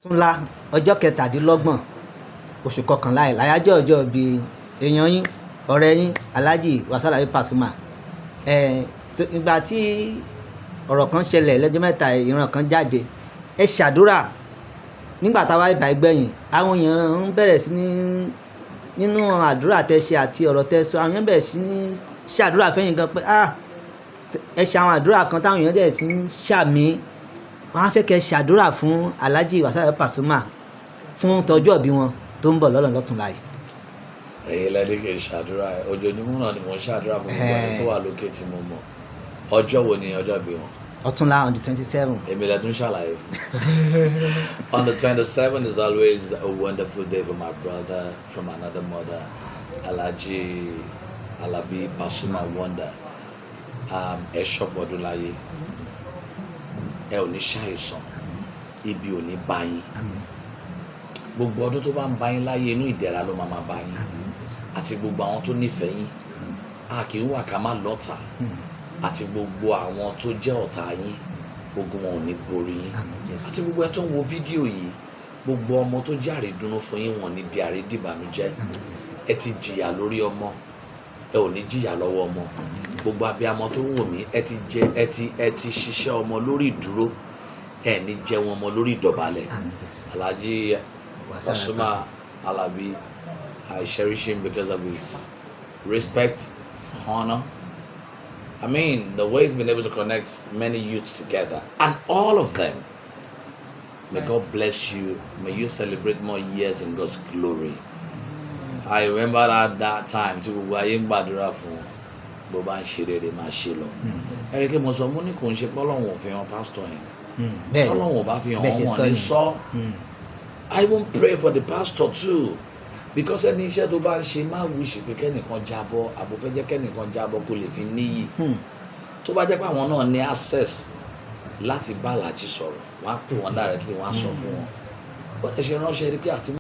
Ọ̀túnla, ọjọ́ 27 oṣù kọkànlá yìí láyájọ́ ọjọ́ ìbí èèyàn yín, ọ̀rẹ́ yín, Alhaji Wasiu Alabi Pasuma. Ìgbà tí ọ̀rọ̀ kan ṣẹlẹ̀ lọ́jọ́ mẹ́ta yìí, ìran kan jáde, ẹ ṣàdúrà. Nígbà táwa ìbà gbẹ̀yìn, àwọn èèyàn ń bẹ̀rẹ̀ sí ní nínú àdúrà tẹ ṣe àti ọ̀rọ̀ tẹ sọ, àwọn èèyàn bẹ̀rẹ̀ sí ní ṣàdúrà fẹ́yìn gan pé, ah, ẹ ṣe àwọn àdúrà kan táwọn èèyàn dẹ̀ sí ń ṣàmì. Wọ́n á fẹ́ kẹ́ ṣàdúrà fún Alhaji Wasiu Alabi Pasuma fún tọjọ́ ìbí wọn tó ń bọ̀ lọ́nà lọ́túnla yìí. Ẹ̀yin lẹ́ni kì í ṣàdúrà ẹ̀. Ojoojúmọ́ náà ni mò ń ṣàdúrà fún gbogbo ẹni tó wà lókè tí mo mọ̀. Ọjọ́ wo ni ọjọ́ ìbí wọn? Ọ̀túnla, on the 27. Èmi lẹ tún ṣàlàyé fún. On the 27 is always a wonderful day for my brother from another mother, Alhaji Alabi Pasuma Wonder. Ẹ ṣọ̀pọ̀ ọdún láyé, ẹ ò ní ṣàìsàn, ibi ò ní bá yín. Gbogbo ọdún tó bá ń bá yín láyé, inú ìdẹ̀ra ló máa máa bá yín àti gbogbo àwọn tó nífẹ̀ẹ́ yín. A kì í wà ká má lọ́tà. Àti gbogbo àwọn tó jẹ́ ọ̀tá yín, ogun wọn ò ní borí yín. Àmín Jésù. Àti gbogbo ẹni tó ń wo fídíò yìí, gbogbo ọmọ tó jẹ́ àrídùnnú fún yín, wọn ní di àrídìbànújẹ́. Àmín Jésù. Ẹ ti jìyà lórí ọmọ, ẹ ò ní jìyà lọ́wọ́ ọmọ. Gbogbo abiyamọ tó ń wò mí, ẹ ti jẹ, ẹ ti ṣiṣẹ́ ọmọ lórí ìdúró, ẹ ní jẹun ọmọ lórí ìdọ̀bálẹ̀. Àmín Jésù. Alhaji Wasiu Alabi. Pasuma Alabi, I cherish him because of his respect, honor. I mean, the way he's been able to connect many youths together, and all of them. May God bless you. May you celebrate more years in God's glory. I remember that time tí gbogbo ayé ń gbàdúrà fún bó bá ń ṣe rere, máa ṣe lọ. Ẹ̀rí kí mo sọ, mo ní kò ń ṣe pọ́lọ́hún òfin hàn pásítọ̀ yẹn. Bẹ́ẹ̀ ni. Tọ́lọ́hún ò bá fi hàn Bẹ́ẹ̀ ṣe wọ́n sọ ní nìyẹn. sọ. I even pray for the pastor too, because ẹni iṣẹ́ tó bá ń ṣe, má wish pé kẹ́nìkan jábọ́, àbò fẹ́ jẹ́ kẹ́nìkan jábọ́ kó lè fi níyì. Tó bá jẹ́ pé àwọn náà ní access láti bá Alhaji sọ̀rọ̀, wọ́n á pè wọ́n directly, wọ́n á sọ fún wọn bó ẹ ṣe ránṣẹ́ rí pé àti